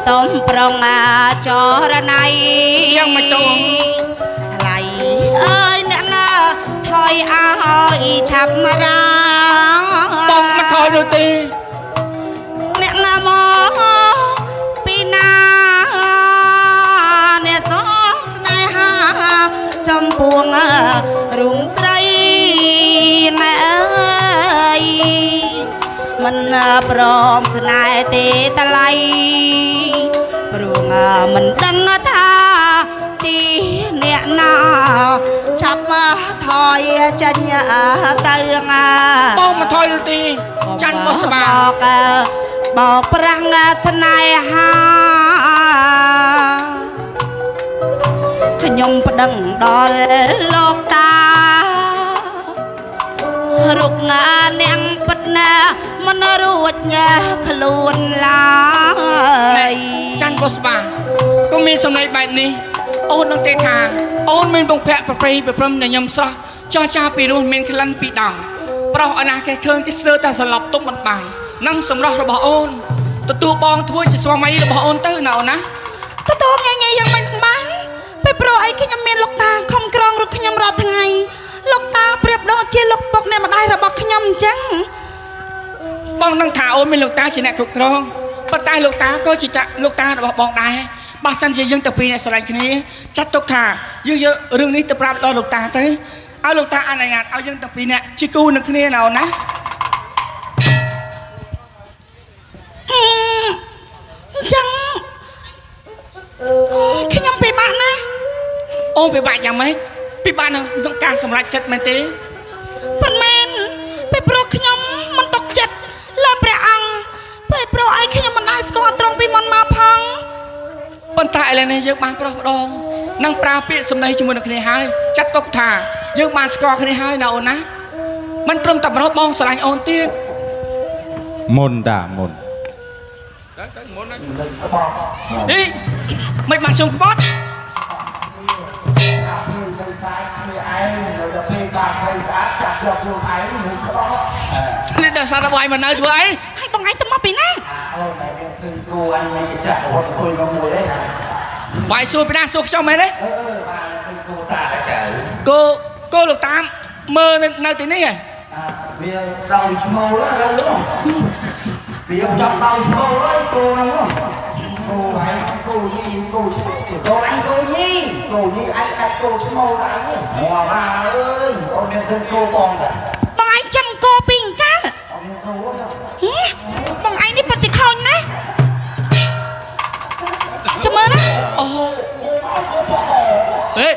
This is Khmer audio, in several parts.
សូមប្រងចរណៃ យ៉ាងម៉េចទៅ ថ្លៃអើយអ្នកណាថយឲ្យឆាប់រា បងមិនថយនោះទេ អ្នកណាមកពីណាអ្នកសងស្នេហាចំពួងរុងស្រីណែអើយមិនព្រមស្នេហ៍ទេតម្លៃព្រោះមិនដឹងថាជាអ្នកណាឆាប់មកថយចេញទៅងា បងមិនថយនោះទេច័ន្ទបុស្បា បោកប្រាំងស្នេហាខ្ញុំប្តឹងដល់លោកតារុកងានាងពិតណាមិនរួចញ៉ាខ្លួនឡើយ ច័ន្ទបុស្បាក៏មានសម្លេងបែបនេះអូននឹងទេថាអូនមានពងភ័ក្រប្រព្រៃប្រព្រំញញឹមស្រស់ចោះចាពីរោះមានក្លិនពីដងប្រុសអណាគេឃើញគេស្ទើរតែសន្លប់ទុំមិនបាននឹងសម្រស់របស់អូនទទួលបងធ្វើជាស្វាមីរបស់អូនទៅណាអូនណា ទទួលងាយងាយយ៉ាងមិនបានពេលព្រោះអីខ្ញុំមានលោកតាខំក្រងរុកខ្ញុំរាល់ថ្ងៃលោកតាប្រៀបដូចជាលោកពុកអ្នកម្ដាយរបស់ខ្ញុំអញ្ចឹង បងនឹងថាអូនមានលោកតាជាអ្នកគ្រប់គ្រងប៉ុន្តែលោកតាក៏ជាតាលោកតារបស់បងដែរបើសិនជាយើងទៅពីរអ្នកស្រឡាញ់គ្នាចាត់ទុកថាយើងយករឿងនេះទៅប្រាប់ដល់លោកតាទៅឲ្យលោកតាអនុញ្ញាតឲ្យយើងទៅពីរអ្នកជាគូនឹងគ្នាណាអូនណា អញ្ចឹងអូយខ្ញុំពិបាកណាស់ អូនពិបាកយ៉ាងម៉េចពិបាកនៅក្នុងការសម្រេចចិត្តមែនទេ ប៉ុន្មានពេលព្រោះខ្ញុំមិនຕົកចិត្តលើព្រះអង្គពេលព្រោះអីខ្ញុំមិនដែលស្គាល់ត្រង់ពីមុនមកផង ប៉ុន្តែឥឡូវនេះយើងបានប្រុសម្ដងនឹងប្រើពាក្យសម្ដីជាមួយនឹងគ្នាហើយចាត់ទុកថាយើងបានស្គាល់គ្នាហើយណាអូនណាមិនត្រឹមតែប្រុសបងស្រឡាញ់អូនទៀត មុនតាមុន នេះមិនបានជុំក្បត់នេះដល់សារបាយមកនៅធ្វើអី ហើយបងឯងទៅមកពីណា បាយសួរពីណាសួរខ្ញុំមែនទេគោគោលោកតាមមើលនៅទីនេះហ៎ វាដោយឈ្មោលហ្នឹងវាចាប់ដោយឈ្មោលហើយគោហ្នឹងគោហើយគោញីគោឈ្មោលគោអញគោញីគោញីអញកាត់គោឈ្មោលដែរងាប់អើយអូនមានឃើញគោបងតា បងឯងចាំគោពីអង្កាល់ អូនមានគោ ហ៎បងឯងនេះពិតជាខូចណាស់ចាំមើលណា អូហេ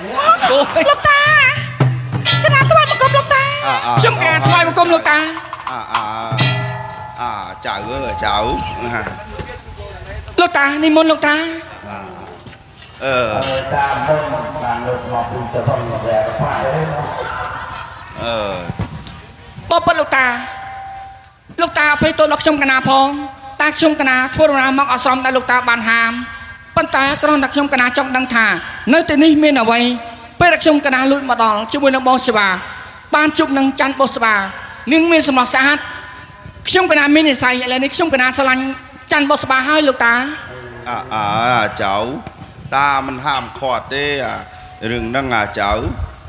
គោ លោកតាកណាថ្វាយបង្គំលោកតា ខ្ញុំការថ្វាយបង្គំលោកតា អាអាអាចៅអើយចៅណា លោកតានិមន្តលោកតា អឺ តាមមុនបានលើកមកពីទៅផងតែផ្សាយ អឺ បបិទ្ធលោកតាលោកតាអភ័យទោសដល់ខ្ញុំកណាផងតាខ្ញុំកណាធ្វើដំណើរមកអាស្រមដែលលោកតាបានហាមប៉ុន្តែគ្រាន់តែខ្ញុំកណាចង់ដឹងថានៅទីនេះមានអ្វីពេលដែលខ្ញុំកណាលួចមកដល់ជាមួយនឹងបងសិវាបានជួបនឹងច័ន្ទបុស្បានាងមានសម្រស់ស្អាតខ្ញុំកណាមាននិស្ស័យឥឡូវនេះខ្ញុំកណាស្រឡាញ់ច័ន្ទបុស្បាហើយលោកតា អាអាចៅតាមិនហាមឃាត់ទេអារឿងហ្នឹងអាចៅ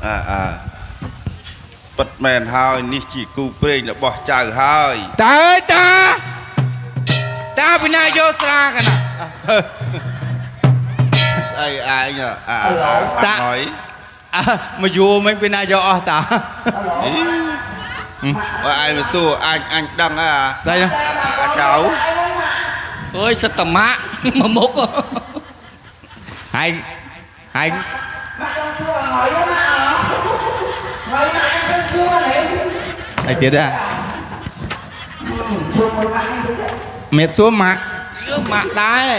អាអាពិតមែនហើយនេះជាគូព្រេងរបស់ចៅហើយ តាអើយតាតាពីណាយកស្រាកណា ស្អីឯងអាអាអាហើយ អើមកយួរមិញពីណាយកអស់តា អីបើឯងមកសួរអញអញដឹងអា ស្អីណា អាចៅ អើយសិតតម៉ាក់ មកមុខ ហើយហើយអីទៀតដែរមេសួរម៉ាក់ រឿងម៉ាក់ដែរ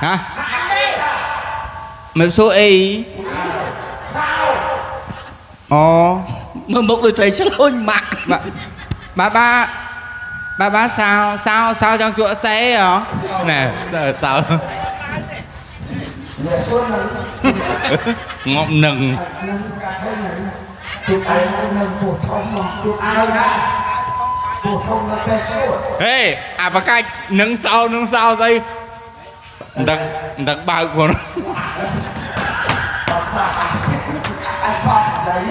ហ៎មេសួរអីអូ មើលមុខដូចត្រីឆ្លូញម៉ាក់ បាបាបាបាបាសាវសាវសាវចង់ជក់សេហ៎ណែសាវងាប់នឹង ជួបឯងនឹងពោះធំជួបអើណា ហេអាបកាច់នឹងសោនឹងសោស្អីមិនដឹងមិនដឹងបើកផង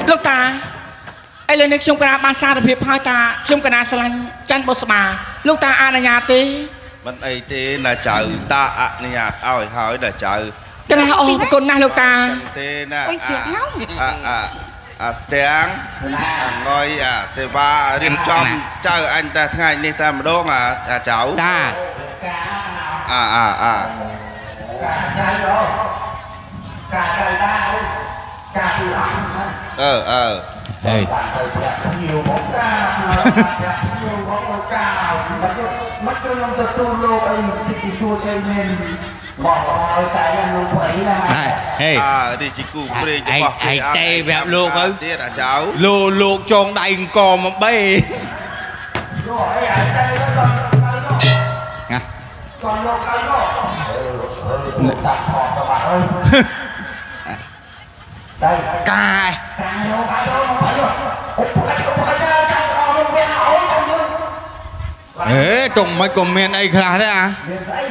លោកតាឥឡូវនេះខ្ញុំកណាបានសារភាពហើយតាខ្ញុំកណាស្រឡាញ់ច័ន្ទបុស្បាលោកតាអនុញ្ញាតទេ មិនអីទេណាចៅតាអនុញ្ញាតឲ្យហើយណាចៅ កណាអរគុណណាស់លោកតា ទេណា អុយស្រៀបហៅ អាអាអាស្ទាំងអាងុយអាសេវារៀបចំចៅអញតែថ្ងៃនេះតែម្ដងអាអាចៅ តា អាអាអា កាចៅអូកាចៅតាកាពីអង្គ អឺអឺ ហេ បានទៅប្រាក់ភ្ញៀវមកកាប្រាក់ភ្ញៀវមកកាមិនខ្ញុំទទួលលោកអីទីជួយអីមែនបងឲ្យតែលោកប្រីណា ណែហេ អានេះជាគូព្រេងរបស់គេ ឯងទេប្រាប់លោកទៅ ទៀតអាចៅ លោកលោកចងដៃអង្គមកបេ លោកអីឯងទៅដល់ទៅលោក ណា កនលោកទៅលោកតាក់ថតទៅបាត់អើយតែ កាយ កាយកកាយកមកយកឧបកាឧបកាចាំអស់មកវាអូនចាំយើង ហេតុងមិនក៏មានអីខ្លះដែរអា មានស្អី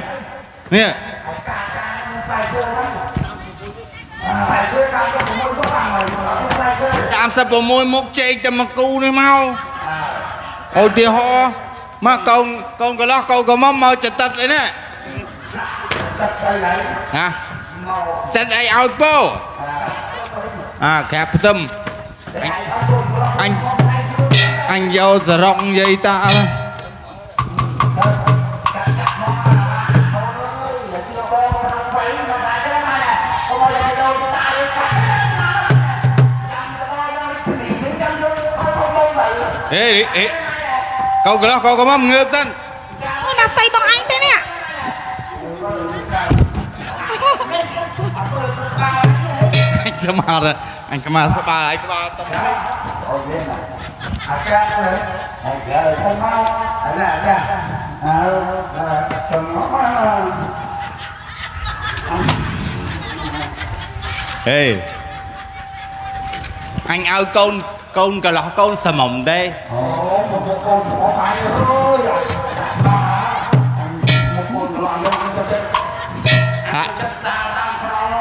នេះ កាកានឹងផ្លែឈើហ្នឹងផ្លែឈើ36មុខហ្នឹងផ្លែឈើ 36មុខជែកតែមកគូនេះមកឧទាហរណ៍មកកូនកូនកន្លោះកូនកំមុំមកចតិតអីនេះ តាត់ស្អីឡើយ ណា មក សិតអីឲ្យពោអាក្រាបផ្ទឹមអញអញយកសរុងនិយាយតាហេហេកូនកន្លោះកូនកំមុំងើបសិន អូណាសៃបងឯងទេនេះ អញស្មារអញក្បាលស្បាលហើយក្បាលតំ អូយអាស្កាហ្នឹងហើយគេទៅមកអាណាអាអើទៅមក ហេអញឲ្យកូនកូនកន្លោះកូនសមុំទេ អូមកកូនរបស់អញអើយមកកូនកន្លោះលោកទៅ ហា តាតាមប្រង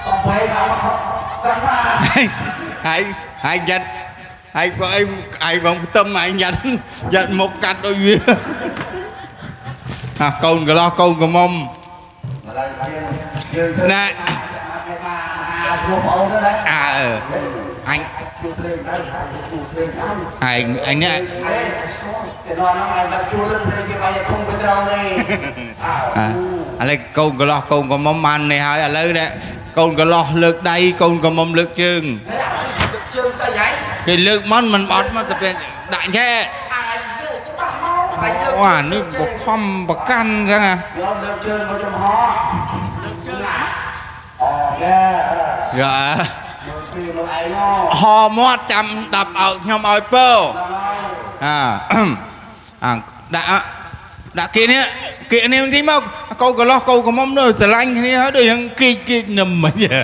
កំបីដល់មកតាមណា ហើយហើយយ៉ាត់ហើយបើអីឯងបងផ្ទឹមឯងយ៉ាត់យ៉ាត់មកកាត់ដូចវាអាកូនកន្លោះកូនកំមុំ ឥឡូវយើងយើង ណែ មកពួកបងអូនដែរ អើអញ ជួភ្លេងដែរជួភ្លេងដែរ ឯងអញនេះ គេនាំហ្នឹងឲ្យដល់ជួលភ្លេងគេបាយធំទៅត្រង់នេះ អាឥឡូវកូនកន្លោះកូនកំមុំបាននេះហើយឥឡូវនេះកូនកន្លោះលើកដៃកូនកំមុំលើកជើង ជើងស្អីហី គេលើកមកមិនបត់មកទៅពេលដាក់ចេះ អាយលើកច្បាស់មកអាយលើក អូអានេះបខំបកាន់អញ្ចឹងហ៎ យកលើកជើងមកចំហលើកជើងអូណែ យ៉ា មើលពីមើលឯងមក ហមាត់ចាំដាប់ឲ្យខ្ញុំឲ្យពើអាអាដាក់ដាក់គេនេះគេនេះបន្តិចមកកូនកន្លោះកូនកំមុំនោះស្រឡាញ់គ្នាហើយដូចយ៉ាងគីកគីកនឹមមិញ ទៅ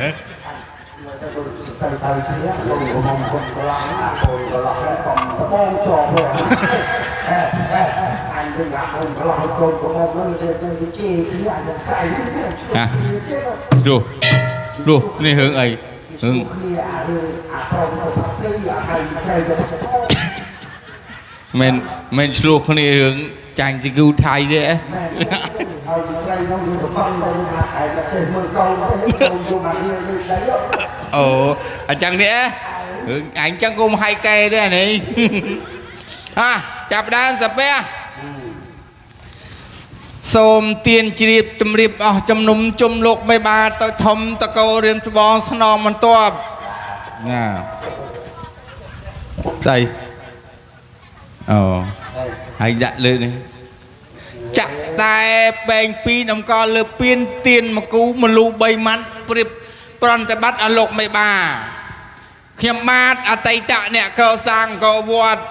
ទៅគ្នាកូនកំមុំកូនកន្លោះកូនកន្លោះកុំបងជាប់ហេហេអញទៅកូនកន្លោះកូនកំមុំនោះវាទៅជេរគ្នាអញស្អី ហ៎លុះលុះនេះរឿងអីរឿង គ្នាអារឿងអាក្រុមទៅផឹកស៊ីអាហើយស្រីទៅ មិនមិនឆ្លោះគ្នារឿងចាញ់ជីគូថៃទេ ណែហើយស្រីនោះវាទៅបងទៅថាឯងចេះមើលកូនទៅកូនយកមករៀននេះស្រី អូអញ្ចឹងនេះរឿងអញចឹងគុំហើយកែទេអានេះ ហាចាប់ដើមសាពះសូមទានជ្រាបជំរាបអស់ជំនុំជុំលោកមេបាទៅធំតកោរៀមច្បងស្នងបន្ទាប់ណាស្អីអូហើយដាក់លើនេះចាក់តែបែងពីរតម្កល់លើពៀនទៀនមកគូមលូ3ម៉ាត់ព្រៀបប្រន់តែបាត់អលោកមេបាខ្ញុំបាទអតីតអ្នកកសាងកវត្ត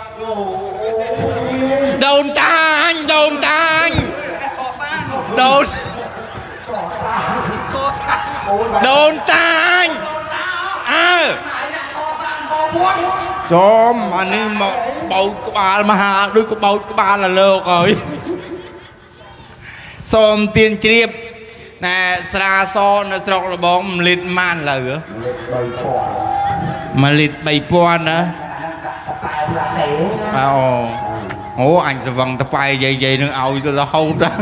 ដូនតាអញដូនតាអញដូនដូនតាអញអើចំអានេះមក ក្បោចក្បាលមហាដូចក្បោចក្បាលលលោកហើយសូមទៀនជ្រាបណែស្រាសនៅស្រុកលបង1លីត្រម៉ានលើ1លីត្រ3000ណាអូអូអញស្វឹងតប៉ែយាយៗនឹងឲ្យទៅរហូតដល់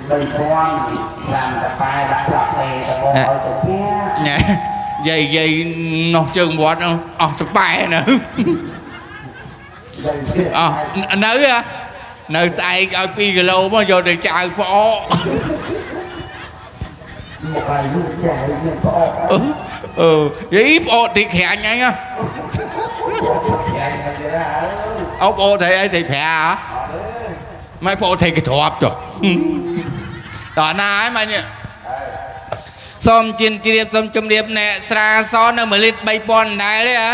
3000តាមតប៉ែដាក់ផ្លាស់ទេតបងឲ្យទៅផ្ទះ ញ៉ែយាយនោះជើងវត្តអស់តប៉ែនៅអស់នៅនៅស្អែកឲ្យ2គីឡូមកយកទៅចៅផ្អក មកឲ្យលុយចែកនឹងផ្អក អឺយាយផ្អកទីក្រាញ់អញហ៎អូផ្អកថៃអីថៃប្រាមិនផ្អកថៃកទ្របចុះតើណាហើយម៉ែនេះសូមជិនជ្រាបសូមជំរាបអ្នកស្រាសនៅ1លីត្រ3000ដែរទេហ៎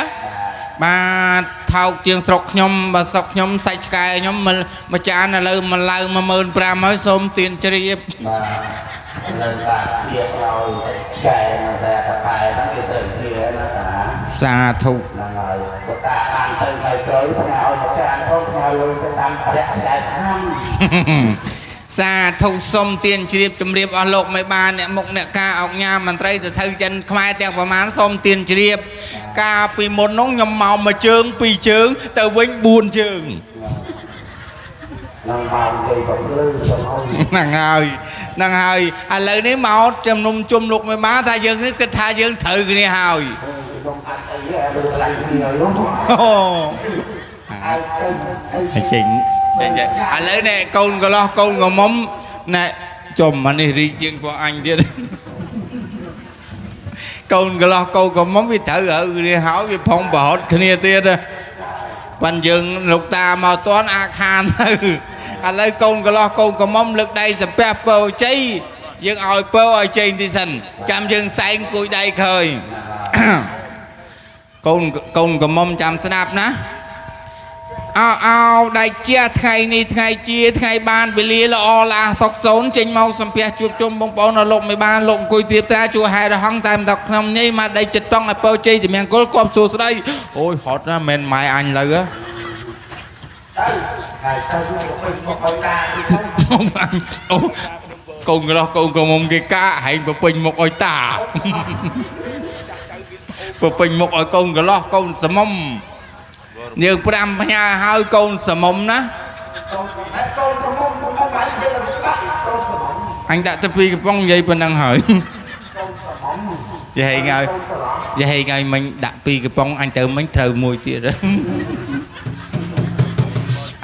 បាទថោកជាងស្រុកខ្ញុំបើស្រុកខ្ញុំសាច់ឆ្កែខ្ញុំមួយចានឥឡូវមកឡើង15000ហើយសូមទានជ្រាបបាទឥឡូវបាទជាក្រោយឆ្កែនៅតែតតែហ្នឹងគេទៅគ្នាណាតា សាធុ ហ្នឹងហើយក៏តាបានទៅហើយក្រោយផ្ញើឲ្យមួយចានផងផ្ញើលុយទៅតាមរយៈចែកខាំ សាធុសុំទានជ្រាបជំរាបអស់លោកមិនបានអ្នកមុខអ្នកការអុកញ៉ាមន្ត្រីទៅធ្វើចិនខ្មែរទាំងប្រមាណសូមទានជ្រាបកាលពីមុននោះខ្ញុំមកមួយជើងពីរជើងទៅវិញ4ជើង នឹងមកនិយាយបំភ្លឺទៅ ហ្នឹងហើយហ្នឹងហើយឥឡូវនេះមកជំនុំជុំលោកមិនបានថាយើងគិតថាយើងត្រូវគ្នាហើយ ខ្ញុំអត់អីទេដូចឡើងគ្នានោះ អូហើយចេញឥឡូវនេះកូនកន្លោះកូនក្រមុំណែចំអានេះរីកជាងពួកអញទៀតកូនកន្លោះកូនក្រមុំវាត្រូវហើយគ្នាហើយវាផងប្រហត់គ្នាទៀតប៉ិនយើងលោកតាមកតន់អាខានទៅឥឡូវកូនកន្លោះកូនក្រមុំលើកដៃសំពះពរជ័យយើងឲ្យពរឲ្យជ័យទីសិនចាំយើងសែងគួយដៃឃើញកូនក្រមុំចាំស្ដាប់ណាអោអោដៃជាថ្ងៃនេះថ្ងៃជាថ្ងៃបានវេលាល្អឡាតុកសូនចេញមកសំពះជួបជុំបងប្អូនដល់លោកមិនបានលោកអង្គុយត្រៀបត្រាជួហែរហងតែមិនដល់ក្នុងនេះមកដីចិត្តតង់ឲ្យពរជ័យជំនង្គលគប់សួស្ដីអូយហត់ណាស់មិនម៉ែអញលើ ទៅហើយទៅមកឲ្យតា អូកូនក្រោះកូនក្រមុំគេកាហែងពពេញមុខឲ្យតាពពេញមុខឲ្យកូនក្រឡោះកូនសមុំយើង5ផ្ញើហើយកូនសមុំណា កូនក្រមុំមុំបាយជាច្បាស់កូនសមុំ អញដាក់ទៅពីកំប៉ុងនិយាយប៉ុណ្ណឹងហើយ កូនសមុំ យាយហេងហើយយាយហេងហើយមិញដាក់ពីកំប៉ុងអញទៅមិញត្រូវមួយទៀត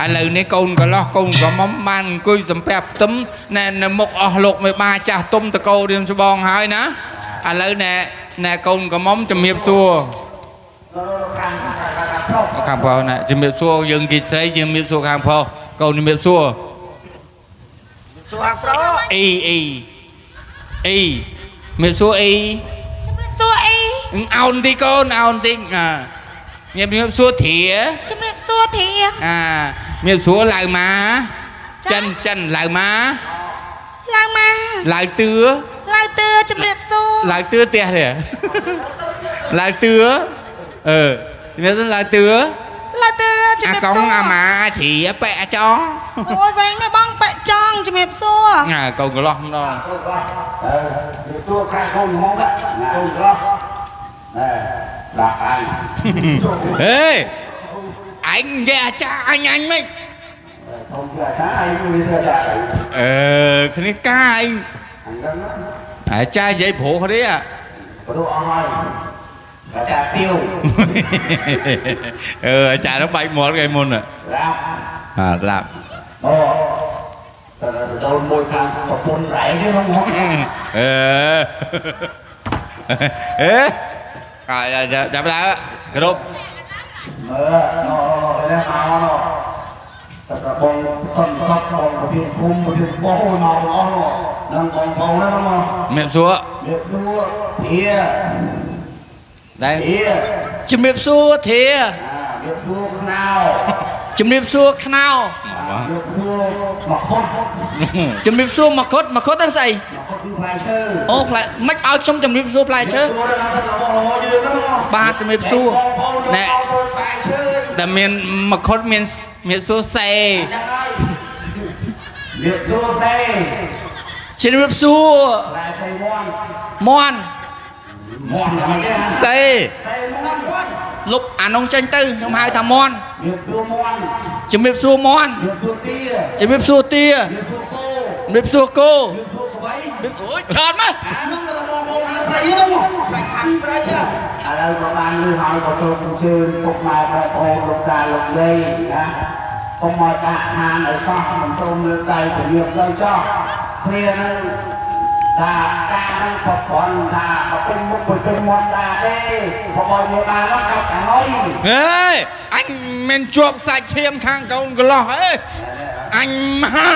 ឥឡូវនេះកូនកន្លោះកូនក្រមុំបានអង្គុយសំពះផ្ទឹមណែនៅមុខអស់លោកមេបាចាស់ទុំតកោរៀមច្បងហើយណាឥឡូវណែណែកូនក្រមុំជំរាបសួរខាងប្រុសណែជំរាបសួរយើងគេស្រីជំរាបសួរខាងប្រុសកូនជំរាបសួរ សួរអាស្រោ អ៊ីអ៊ីអ៊ីជំរាបសួរអ៊ី ជំរាបសួរអ៊ី អោនទីកូនអោនទីអាជំរាបសួរធា ជំរាបសួរធា អាជំរាបសួរឡៅម៉ាចិនចិនឡៅម៉ា ឡៅម៉ា ឡៅទឿ ឡៅទឿជំរាបសួរ ឡៅទឿផ្ទះទេឡៅទឿអឺជំរាបសួរឡៅទឿ ឡៅទឿជំ អា រាបសួរ កងអាម៉ាធាប៉ែអាចង អូយវែងណាស់បងប៉ែចង់ជំរាបសួរ អាកូនកន្លោះម្ដង កូនកន្លោះអឺសួរខាងកូនហ្មងកូនកន្លោះណែដាក់អញ ហេអញនិយាយអាចារ្យអញអញមិន កូនជាអាចារ្យអញវាធ្វើចា អឺគ្នាកាអញអាចារ្យនិយាយព្រោះគ្នា ព្រោះអស់ហើយអាចារ្យទៀវ អឺអាចារ្យនោះបែកមាត់ថ្ងៃមុន ឡាប់ អាស្លាប់ អូតើដល់មួយខាងប្រពន្ធរែងទេហ្មង អឺអេអាចាប់ដើគ្រប់ មើលអូនេះមកនោះតើបងសុនសពបងប្រធានភូមិប្រធានបោមកអស់នោះនឹងបងប្អូនហ្នឹងមក មេសួរ មេសួរធា ដែរ ធា ជំរាបសួរធា មេសួរខ្នោ ជំរាបសួរខ្នោ មេសួរមកខុត ជំរាបសួរមកុដមកុដហ្នឹងស្អី មកខុតគឺផ្លែឈើ អូផ្លែមិនឲ្យខ្ញុំជំរាបសួរផ្លែឈើ សួរដល់របស់របស់យើងហ្នឹង បាទជំរាបសួរ បងប្អូនយក ផ្លែឈើ តែមានមកខុតមានមានសួរសេ ហ្នឹងហើយរៀបសួរសេ ជំរាបសួរ ផ្លែសេមន់ មន់ មន់ហ្នឹងទេ សេ សេមន់មន់ លុបអានងចេញទៅខ្ញុំហៅថាមន់ រៀបសួរមន់ ជំរាបសួរមន់ រៀបសួរទា ជំរាបសួរទា រៀបសួរគោ ជំរាបសួរគោ រៀបសួរក្បី ជំរាបអូយច្រើនមក អានោះទៅបងប្អូនអាស្រីនោះសាច់ខាងស្រីឥឡូវក៏បានលឺហើយក៏សូមអញ្ជើញពុកម៉ែបងប្អូនលោកតាលោកយាយណាកុំមកដាក់ខានឲ្យសោះមិនសូមលើកដៃជំរាបទៅចោះគ្នានឹងតាតានឹងប្រព័ន្ធថាបើពេញមុខពេញមាត់តាទេបើឲ្យមកបាននោះកាច់អាងុយ ហេអញមិនជាប់សាច់ឈាមខាងកូនកន្លោះអេអញមហា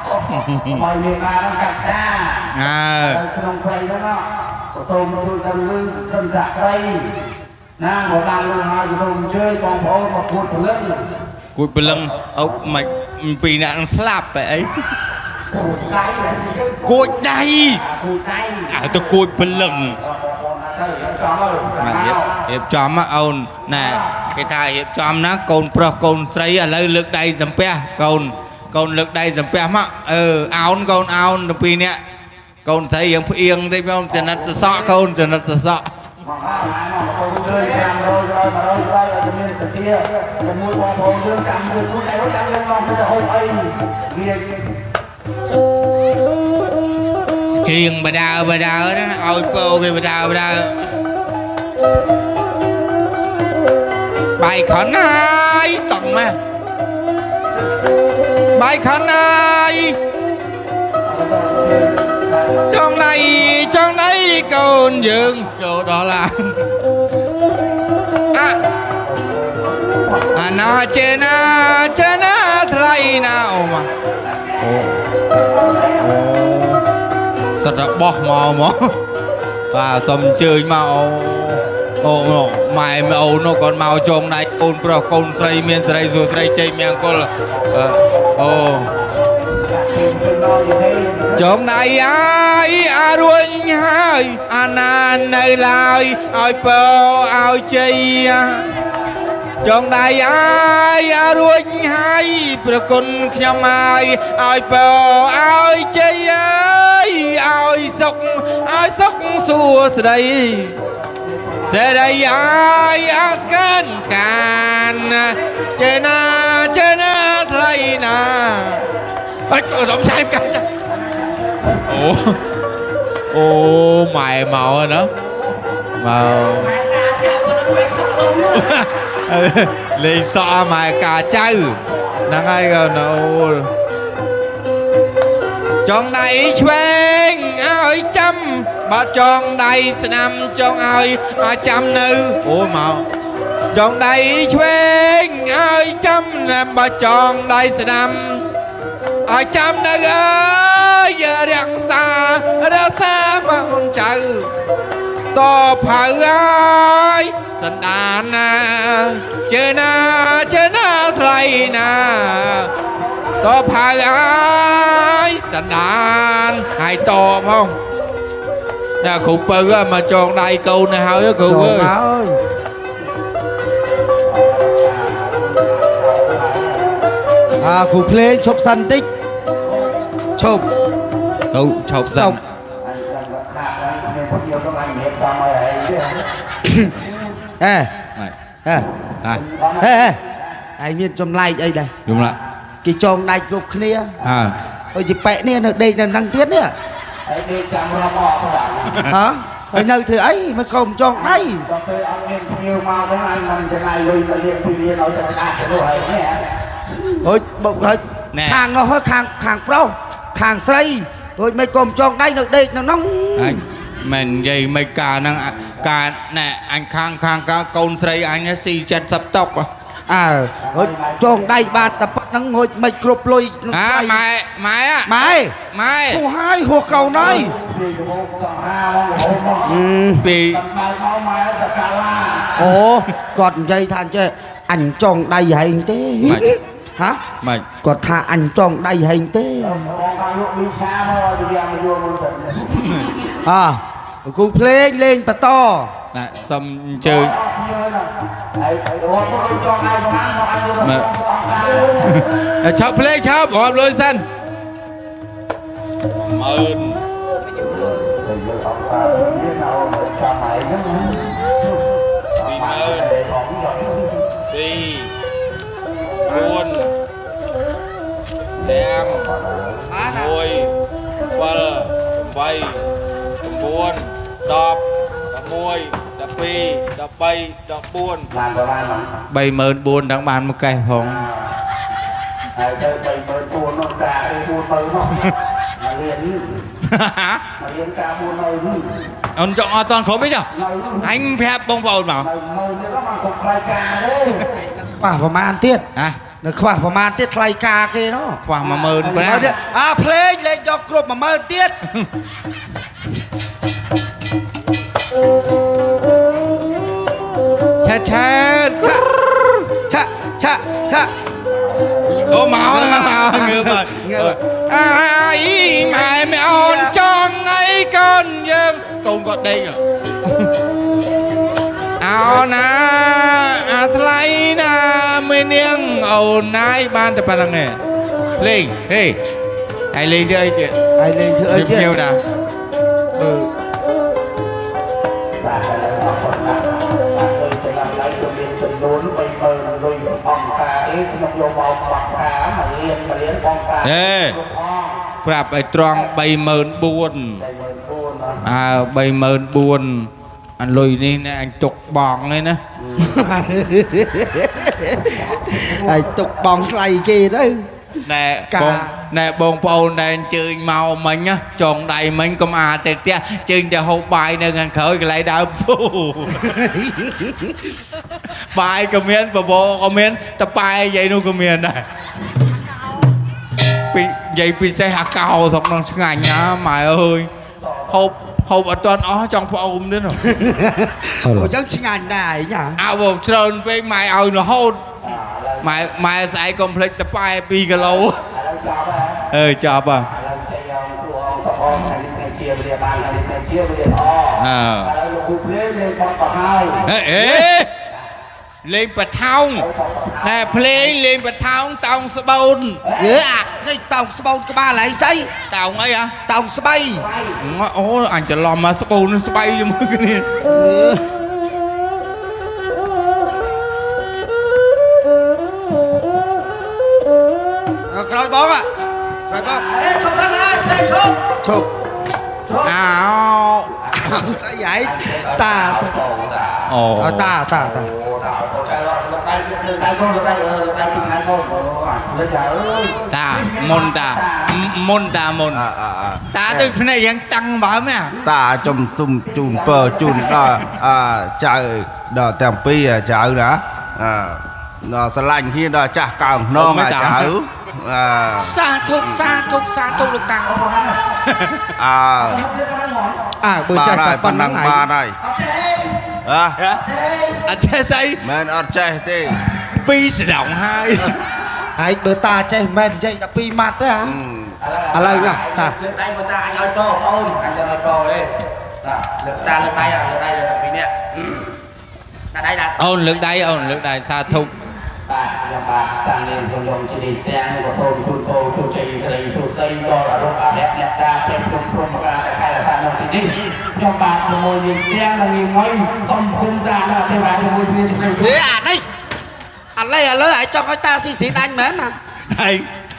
បើមកបាននោះកាច់តា អើ ក្នុងព្រៃហ្នឹងក៏សូមជួយដល់លឺសិនសាក់ព្រៃណាមកបានលឺហើយសូមអញ្ជើញបងប្អូនមកគួតព្រលឹង គួយព្រលឹងអូមិនពីរអ្នកនឹងស្លាប់បែអី គួតដៃ គួចដៃ គួតដៃ អើទៅគួចព្រលឹង បងប្អូនទៅចង់ មករៀបរៀបចំហ៎អូនណែគេថារៀបចំណាកូនប្រុសកូនស្រីឥឡូវលើកដៃសំពះកូនកូនលើកដៃសំពះមកអឺអោនកូនអោនទៅពីរអ្នកកូនស្រីយើងផ្អៀងតិចបងចំណិតសសក់កូនចំណិតសសក់ មកហើយមកបងប្អូនយើង500 100 100ឲ្យមានតាជាមួយបងប្អូនយើងចាំមួយគូដៃចាំយើងមកទៅហូបអីវា ច្រៀងបដាបដាណាឲ្យពោគេបដាបដាបាយខនហើយតង់ម៉េះបាយខនហើយចង់ដៃចង់ដៃកូនយើងស្គរដល់ឡាអាអាណាចេណាចេណាថ្លៃណាអូម៉ាអូអូសិតតែបោះមកមកបាទសូមអញ្ជើញមកអូអូម៉ែអូននោះគាត់មកចងដៃកូនប្រុសកូនស្រីមានស្រីសួស្រីជ័យមង្គលអូចងដៃអាយអារួញហើយអាណានៅឡើយឲ្យពរឲ្យជ័យចងដៃអាយអារួញហើយប្រគុណខ្ញុំហើយឲ្យពរឲ្យជ័យអើយឲ្យសុខឲ្យសុខសួស្តីសេរីអាយអត់កិនកានចេណាចេណាថ្លៃណាអើយរំឆែមកាចាអូអូម៉ែមកណាមកលេងសក់ម៉ែកាចៅហ្នឹងហើយកូនអូចងដៃឆ្វេងឲ្យចាំបើចងដៃស្ដាំចងឲ្យចាំនៅអូមកចងដៃឆ្វេងឲ្យចាំបើចងដៃស្ដាំឲ្យចាំនៅអើយរក្សារក្សាមកចៅតផៅអើយសន្តានណាជើណាជើណាថ្លៃណាតផៅអើយសន្តានហើយតផងណាគ្រូពៅមកចងដៃកូននេះហើយគ្រូអើយ អាគ្រូភ្លេងឈប់សិនតិចឈប់ ទៅឈប់សិន អេ ម៉េច អេ តា ហេហេឯងមានចម្លែកអីដែរ យំឡា គេចងដៃគ្រប់គ្នា អើ អើយប៉ែនេះនៅដេកនៅហ្នឹងទៀតនេះហ៎ហើយនៅធ្វើអីមិនកុំចងដៃ ដល់ពេលអត់មានភ្ញៀវមកហ្នឹងអញមិនចំណាយលុយមកលៀងពីលានឲ្យតែស្អាតទៅនោះហើយនេះ ហូចបុកហើយខាងនោះហើយខាងខាងប្រុសខាងស្រីហូចមិនកុំចងដៃនៅដេកនៅហ្នឹង អញមិននិយាយមិនការហ្នឹងការណែអញខាងខាងកាកូនស្រីអញស៊ី70តុក អើហូចចងដៃបានតែប៉ុណ្្នឹងហូចមិនគ្រប់លុយ អាម៉ែម៉ែ ម៉ែ ម៉ែ ហួហើយហួកូនហើយ ពីដំបូងកង់ហាហ្មងរហូតមក ពី បើមកម៉ែទៅកាឡា អូគាត់និយាយថាអញ្ចេះអញចងដៃហែងទេហ៎ ម៉េច គាត់ថាអញចងដៃហែងទេ បងខាងលោកលីឆាមកឲ្យវាមកយកមកទៅ អើគ្រូភ្លេងលេងបន្ត ណែសុំអញ្ជើញ ភ្ញៀវហ្នឹង ហើយរត់ទៅចង់ឲ្យប្រហែលមកឲ្យ មើលឆាប់ភ្លេងឆាប់រាប់លុយសិន10000 20000 3 4 5 6 7 8 9 10 11 12 13 14 បានប្រហែល 34000ដល់បានមកកេះផង ហើយទៅ34000នោះតា40000នោះមករៀនមករៀនការ40000 អូនចង់អត់តន់គ្រប់ទេចុះអញប្រាប់បងប្អូនមក មើលនេះមកគ្រប់ថ្លៃការទេ ខ្វះប្រមាណទៀត ហ៎ នៅខ្វះប្រមាណទៀតថ្លៃការគេនោះ ខ្វះ15000 ទៀតអាភ្លេងលេងយកគ្រប់10000ទៀត ឆេតឆេត ឆាឆាឆា អូមកងើបហើយអាយម៉ែម៉ែអូនចង់អីកូនយើងកូនគាត់ដេកអោណាអាថ្លៃណាមេនាងអូនណាយបានតែប៉ុណ្្នឹងឯងលេងហេហើយលេងធ្វើអីទៀត ហើយលេងធ្វើអីទៀត ភ្ញៀវណា បាទឥឡូវអរគុណណាស់បាទលុយទៅដល់ឡៃទៅមានចំនួន30000លុយអង្គការអីខ្ញុំយកមកបាក់ការមករៀនមករៀនបងការ ហេប្រាប់ឲ្យត្រង់34000 34000 អើ34000អាលុយនេះណែអញទុកបងឯណា ហើយទុកបងថ្លៃគេទៅ ណែបងណែបងប្អូនណែអញ្ជើញមកមិញចងដៃមិញកុំអាទៅផ្ទះជើញទៅហូបបាយនៅខាងក្រោយកន្លែងដើមពូបាយក៏មានបបរក៏មានតប៉ែយាយនោះក៏មានដែរពីនិយាយពិសេសអាកោស្រុកនោះឆ្ងាញ់ណាម៉ែអើយហូបហូបអត់ទាន់អស់ចង់ផ្អូមទៀត អូចឹងឆ្ងាញ់ដែរញ៉ា អើច្រើនពេកម៉ែឲ្យរហូតម៉ែម៉ែស្អែកកុំភ្លេចតប៉ែ2គីឡូអើចប់ហ่ะ ឥឡូវចេញយកគ្រូអង្គបងថ្ងៃនេះថ្ងៃជាវេលាបានថ្ងៃនេះថ្ងៃជាវេលាល្អ អើ ឥឡូវលោកគ្រូភ្លេងលេងបត់ទៅហើយ ហេអេលេងបថោងណែភ្លេងលេងបថោងតោងស្បូន យើអានេះតោងស្បូនក្បាលហើយស្អី តោងអីហ៎ តោងស្បៃ អូអញច្រឡំមកស្បូនស្បៃជាមួយគ្នា ក្រោយបងក្រោយបង អេឈប់សិនហើយភ្លេងឈប់ ឈប់ អោ ស្អីហែងតា អូ តាតាតា ដៃគឺដៃកូនដៃដៃពីថ្ងៃកូនលើចាអើយ តាមុនតាមុនតាមុនតាទៅភ្នែកយ៉ាងតាំងបើមែន តាចំសុំជូនពរជូនដល់ចៅដល់ទាំងពីរចៅណាដល់ស្រឡាញ់គ្នាដល់ចាស់កើងខ្នងចៅ សាធុសាធុសាធុលោកតា អើ អើបើចេះតែប៉ុណ្្នឹង បានហើយអ่ะ អត់ចេះស្អី មែនអត់ចេះទេ ពីរស្ដងហើយ ហើយបើតាចេះមិនមែននិយាយតែពីរម៉ាត់ទេហ៎ឥឡូវណាតា លើកដៃមកតាអញឲ្យពោអូនអញលើកឲ្យពោទេតាលើកតាលើកដៃលើកដៃតែពីរនាក់តាដៃតា អូនលើកដៃអូនលើកដៃសាធុ បាទខ្ញុំបាទតាំងនាមខ្ញុំជាទីស្ទាំងក៏សូមជូនពរជូនជ័យស្រីសុស្ដីដល់អរុអរិយអ្នកតាព្រះគុណព្រមការតែខែឋាននៅទីនេះខ្ញុំបាទជាមួយនាងស្ទាំងនិងនាងមួយសូមគុំតានិងសេវាជាមួយគ្នាជាស្រី ហេអានេះឥឡូវឥឡូវឲ្យចង់ឲ្យតាស៊ីស៊ីអញមែនណា ហើយ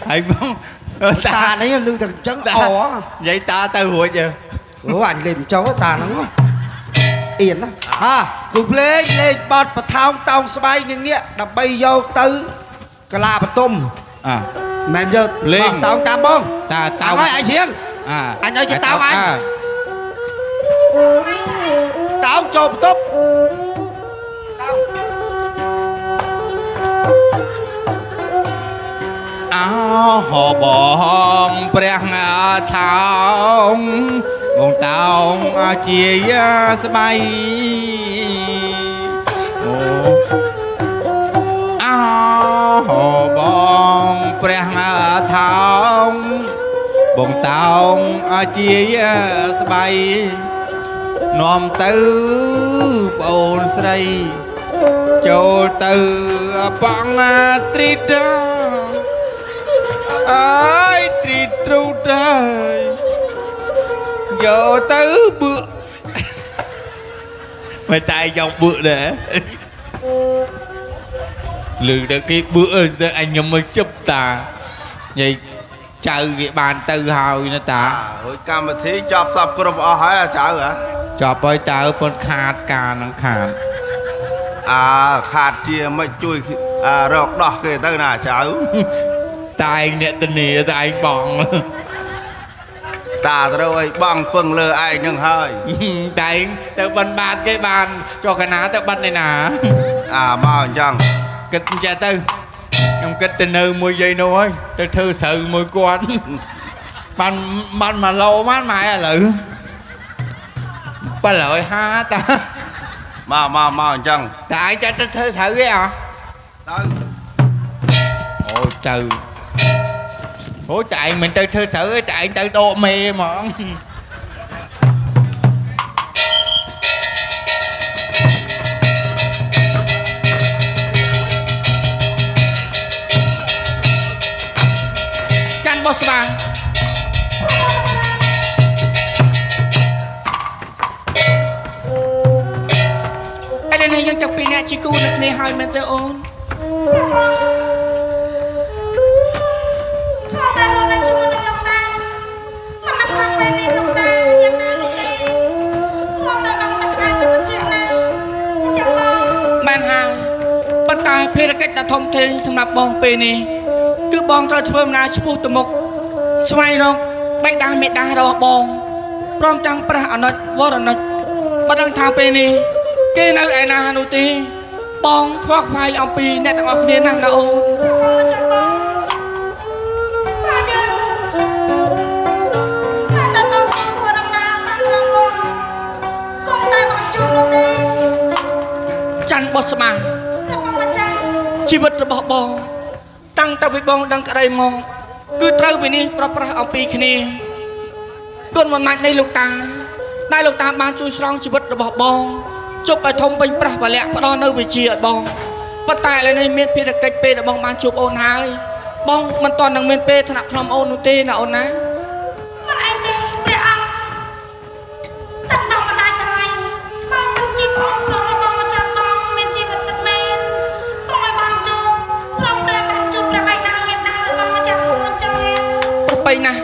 ហើយបង តានេះលឺតែអញ្ចឹងអូ និយាយតាទៅរួច អូអញលេងមិនចូលតាហ្នឹងអៀនណាហាគូភ្លេងលេងបត់បថោងតោងស្បៃនឹងនេះដើម្បីយកទៅកលាបតុម អ่ะ មែនយក លេង តោងតាមបង តាតោង ហើយអញច្រៀង អ អញឲ្យគេតោងអញតោងចូលបន្ទប់តោង អោបងព្រះថោងបងតោងជាស្បៃអូអោបងព្រះថោងបងតោងជាស្បៃនាំទៅប្អូនស្រី ចូលទៅបងត្រីតអើយត្រីទ្រូតអើយយកទៅបឺមិនតែចង់បឺដែរលឺទៅគេបឺទៅអញខ្ញុំមកជិបតានិយាយចៅគេបានទៅហើយណាតា រួចកម្មវិធីចប់សពគ្រប់អស់ហើយអាចៅហ៎ ចប់ហើយតើប៉ុនខាតការនឹងខាត អើខាតជាមិនជួយរកដោះគេទៅណាចៅ តែឯងអ្នកធានាតែឯងបង តាត្រូវឲ្យបងពឹងលើឯងនឹងហើយ តែឯងទៅបិណ្ឌបាតគេបានចុះកណាទៅបិណ្ឌឯណា អាមកអញ្ចឹង គិតចេះទៅខ្ញុំគិតទៅនៅមួយយាយនោះហើយទៅធ្វើស្រូវមួយគាត់បានបាន1ឡូបានម៉ែឥឡូវ750តា មកមកមកអញ្ចឹង តែឯងចេះទៅធ្វើស្រូវគេអ่ะ ទៅ អូទៅអូតែឯងមិនទៅធ្វើស្រូវទេតែឯងទៅដកមេហ្មង ច័ន្ទបុស្បាឥឡូវនេះយើងទាំងពីរអ្នកជាគូនឹងគ្នាហើយមែនទេអូន ធ្លាប់តែរស់នៅជាមួយនឹងលោកតាមិននឹកថាពេលនេះលោកតាយ៉ាងណានោះទេធ្លាប់តែដល់តែក្តៅទៅត្រជាក់ណាចាំបង មែនហើយប៉ុន្តែភារកិច្ចដ៏ធំធេងសម្រាប់បងពេលនេះគឺបងត្រូវធ្វើដំណើរឆ្ពោះទៅមុខស្វែងរកបិតាមេដារបស់បងព្រមទាំងព្រះអនុជវរនុជមិនដឹងថាពេលនេះគេនៅឯណានោះទេបងខ្វល់ខ្វាយអំពីអ្នកទាំងអស់គ្នាណាស់ណាអូន បងចាំបងប្រាយើងតែតតស៊ូធ្វើដំណើរតាមរងគង់គង់តែបានជួបនោះទេ ច័ន្ទបុស្បា តែបងម្ចាស់ ជីវិតរបស់បង តាំងតែពីបងដឹងក្តីមកគឺត្រូវវិនិច្ឆ័យប្រប្រាស់អំពីគ្នាគុណបំណាច់នៃលោកតាដែលលោកតាបានជួយស្រង់ជីវិតរបស់បងជប់ឲ្យធំពេញប្រាស់វលៈផ្ដល់នៅវិជាឲ្យបងប៉ុន្តែឥឡូវនេះមានភារកិច្ចពេលដែលបងបានជួបអូនហើយបងមិនទាន់នឹងមានពេលថ្នាក់ថ្នមអូននោះទេណាអូនណា មិនអីទេព្រះអង្គទឹកដោះម្ដាយថ្លៃបើសិនជាព្រះអង្គប្រោះឲ្យបងម្ចាស់បងមានជីវិតពិតមែនសូមឲ្យបងជួបព្រមតែបានជួបព្រះបិតាមេដារបស់ម្ចាស់បងអញ្ចឹងណា ប្របីណាស់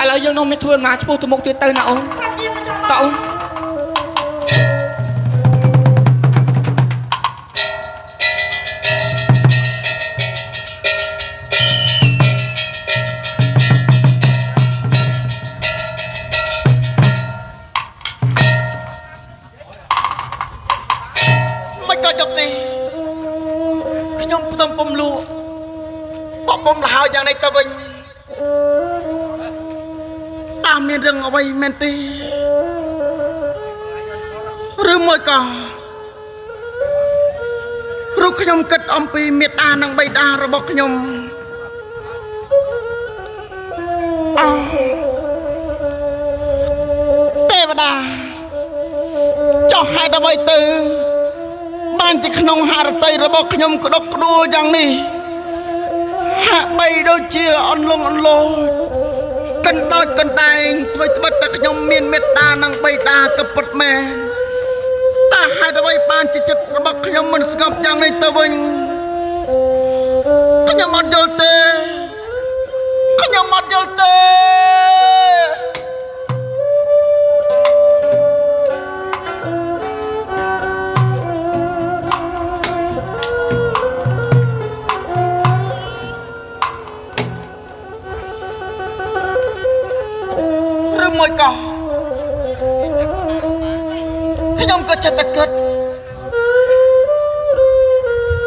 ឥឡូវយើងនោះមានធ្វើដំណើរឆ្ពោះទៅមុខទៀតទៅណាអូន ស្រាជាម្ចាស់បង តើអូន មិនក៏យប់នេះខ្ញុំផ្ទំពុំលក់បកពុំលហើយយ៉ាងនេះទៅវិញតើមានរឿងអ្វីមែនទេឬមួយក៏ព្រោះខ្ញុំគិតអំពីមេត្តានិងបិតារបស់ខ្ញុំអោទេវតាចុះហេតុអ្វីទៅបានជាក្នុងហឫទ័យរបស់ខ្ញុំក្តុកក្តួលយ៉ាងនេះហាក់បីដូចជាអន្លង់អន្លោចកណ្ដោចកណ្ដែងធ្វើត្បិតតែខ្ញុំមានមេត្តានិងបិតាក៏ពិតមែនតើហេតុអ្វីបានជាចិត្តរបស់ខ្ញុំមិនស្ងប់យ៉ាងនេះទៅវិញខ្ញុំអត់យល់ទេខ្ញុំអត់យល់ទេឬមួយក៏ខ្ញុំក៏ចេះតែគិត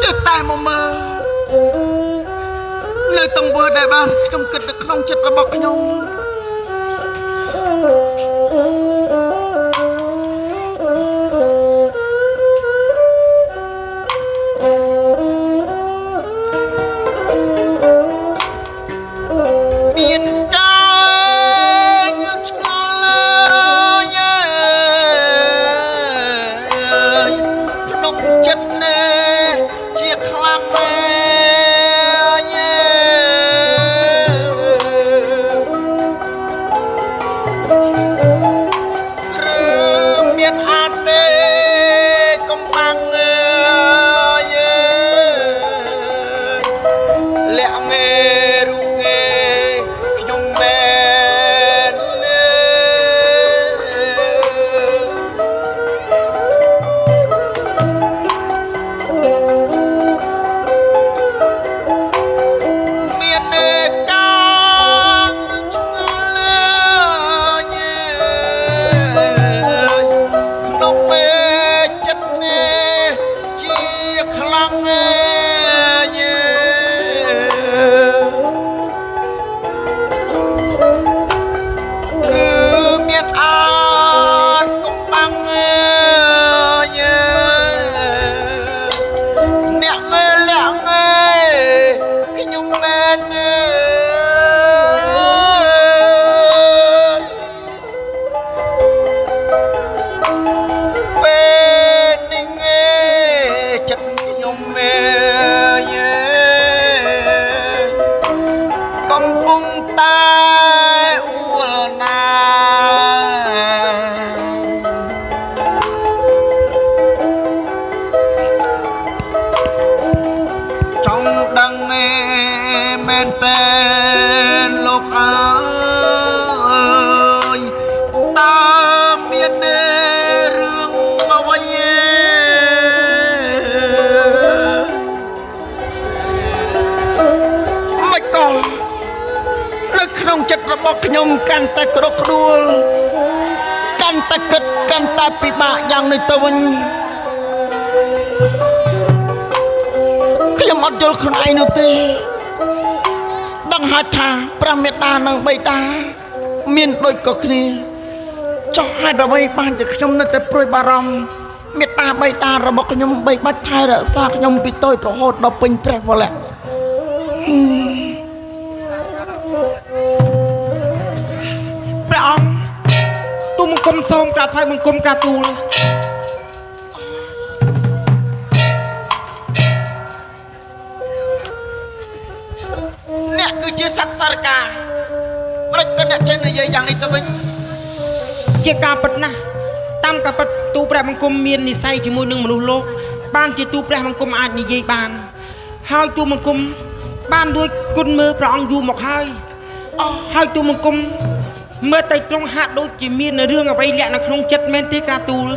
ចេះតែមកមើលនៅទង្វើដែលបានខ្ញុំគិតនៅក្នុងចិត្តរបស់ខ្ញុំមានការញើឆ្ងល់យក្នុងចិត្តណែ មានអាចកំបាំងអើយអ្នកងើលាក់ងើខ្ញុំមែនអើយពេលនេះងើចិត្តខ្ញុំមែនកំពុងតែអួលណាចង់ដឹងឯមែនតើលោកអើយតើមានរឿងអ្វីឯមិនក៏នៅក្នុងចិត្តរបស់ខ្ញុំកាន់តែក្តុកក្តួលកាន់តែគិតកាន់តែពិបាកយ៉ាងនេះទៅវិញខ្ញុំអត់យល់ខ្លួនឯងនោះទេដឹងហើយថាព្រះមេត្តានិងបិតាមានដូចក៏គ្នាចុះហេតុអ្វីបានជាខ្ញុំនៅតែព្រួយបារម្ភមេត្តាបិតារបស់ខ្ញុំបីបាច់ថែរក្សាខ្ញុំពីតូចរហូតដល់ពេញព្រះវរៈ ព្រះអង្គទូបង្គំសូមក្រាបថ្វាយបង្គំក្រាបទូល អ្នកគឺជាសត្វសារកាមិនក៏អ្នកចេះនិយាយយ៉ាងនេះទៅវិញ ជាការពិតណាស់តាមការពិតទូព្រះបង្គំមាននិស័យជាមួយនឹងមនុស្សលោកបានជាទូព្រះបង្គំអាចនិយាយបានហើយទូបង្គំបានលួចគុណមើលព្រះអង្គយូរមកហើយហើយទូបង្គំមើលទៅត្រង់ហាក់ដូចជាមានរឿងអ្វីលាក់នៅក្នុងចិត្តមែនទេក្រាបទូល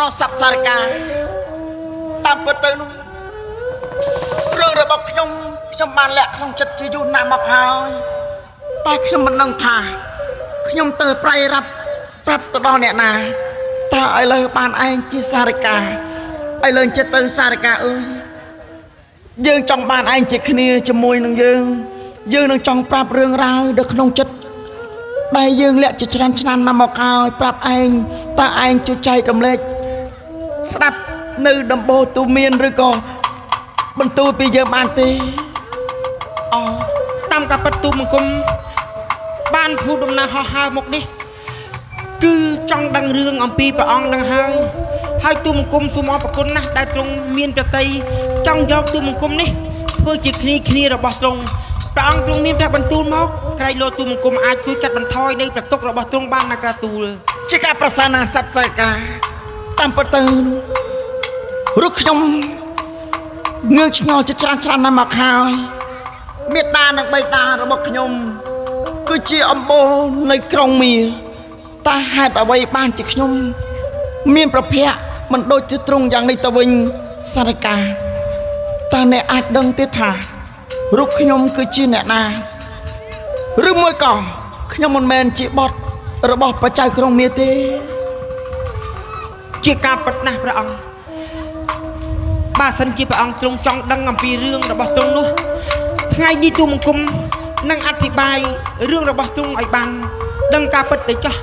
អោសត្វសារកាតាមពិតទៅនោះរឿងរបស់ខ្ញុំខ្ញុំបានលាក់ក្នុងចិត្តជាយូរណាស់មកហើយតែខ្ញុំមិនដឹងថាខ្ញុំទៅប្រៃរាប់ប្រាប់ទៅដល់អ្នកណាតើឥឡូវបានឯងជាសារកាឥឡូវចិត្តទៅសារកាអើយយើងចង់បានឯងជាគ្នាជាមួយនឹងយើងយើងនឹងចង់ប្រាប់រឿងរ៉ាវនៅក្នុងចិត្តដែលយើងលាក់ជាច្រើនឆ្នាំណាស់មកហើយប្រាប់ឯងតើឯងជួយចែករំលែកស្ដាប់នៅដំបូលទូមានឬក៏បន្ទូលពីយើងបានទេ អូតាមការពិតទូបង្គំបានធ្វើដំណើរហោះហើរមកនេះគឺចង់ដឹងរឿងអំពីព្រះអង្គនឹងហើយហើយទូបង្គំសូមអរព្រគុណណាស់ដែលទ្រង់មានប្រតិយចង់យកទូបង្គំនេះធ្វើជាគ្នារបស់ទ្រង់ព្រះអង្គទ្រង់មានព្រះបន្ទូលមកក្រែងលោទូបង្គំអាចជួយកាត់បន្ថយនៅប្រទុករបស់ទ្រង់បានណាក្រាទូល ជាការប្រសាណាសត្វសាកាតាមពិតទៅឬខ្ញុំងើឆ្ងល់ជាច្រើនច្រើនណាស់មកហើយមេត្តានិងបិតារបស់ខ្ញុំគឺជាអំបូរនៃក្រុងមាតើហេតុអ្វីបានជាខ្ញុំមានប្រភពមិនដូចជាទ្រង់យ៉ាងនេះទៅវិញសារកាតើអ្នកអាចដឹងទេថារូបខ្ញុំគឺជាអ្នកណាឬមួយក៏ខ្ញុំមិនមែនជាបុត្ររបស់បច្ច័យក្រុងមាទេ ជាការពិតណាស់ព្រះអង្គបើសិនជាព្រះអង្គទ្រង់ចង់ដឹងអំពីរឿងរបស់ទ្រង់នោះថ្ងៃនេះទូបង្គំនឹងអធិប្បាយរឿងរបស់ទ្រង់ឲ្យបានដឹងការពិតទៅចោះ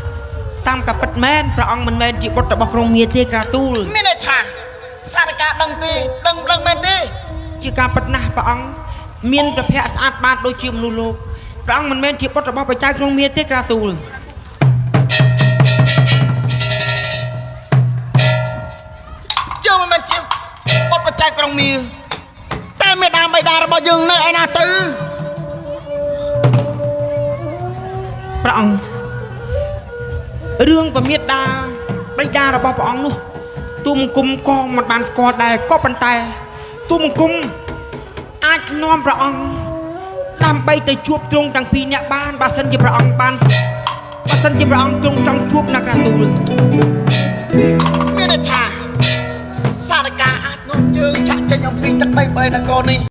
តាមការពិតមែនព្រះអង្គមិនមែនជាបុត្ររបស់ក្រុងមាទេក្រាទូល មានន័យថាសារកាដឹងទេដឹងមែនទេ ជាការពិតណាស់ព្រះអង្គមានប្រភពស្អាតបាតដូចជាមនុស្សលោកព្រះអង្គមិនមែនជាបុត្ររបស់បច្ច័យក្រុងមាទេក្រាទូល យើងមិនមែនជាបុត្របច្ច័យក្រុងមាតែមេដាបិតារបស់យើងនៅឯណាទៅ ព្រះអង្គរឿងពមេដាបិតារបស់ព្រះអង្គនោះទូបង្គំក៏មិនបានស្គាល់ដែរក៏ប៉ុន្តែទូបង្គំអាចនាំព្រះអង្គដើម្បីទៅជួបទ្រង់ទាំងពីរនាក់បានបើសិនជាព្រះអង្គបានបើសិនជាព្រះអង្គទ្រង់ចង់ជួបណាក្រាទូល មានន័យថាសារកាអាចនាំយើងចាក់ចេញអំពីទឹកដីបរិនគរនេះ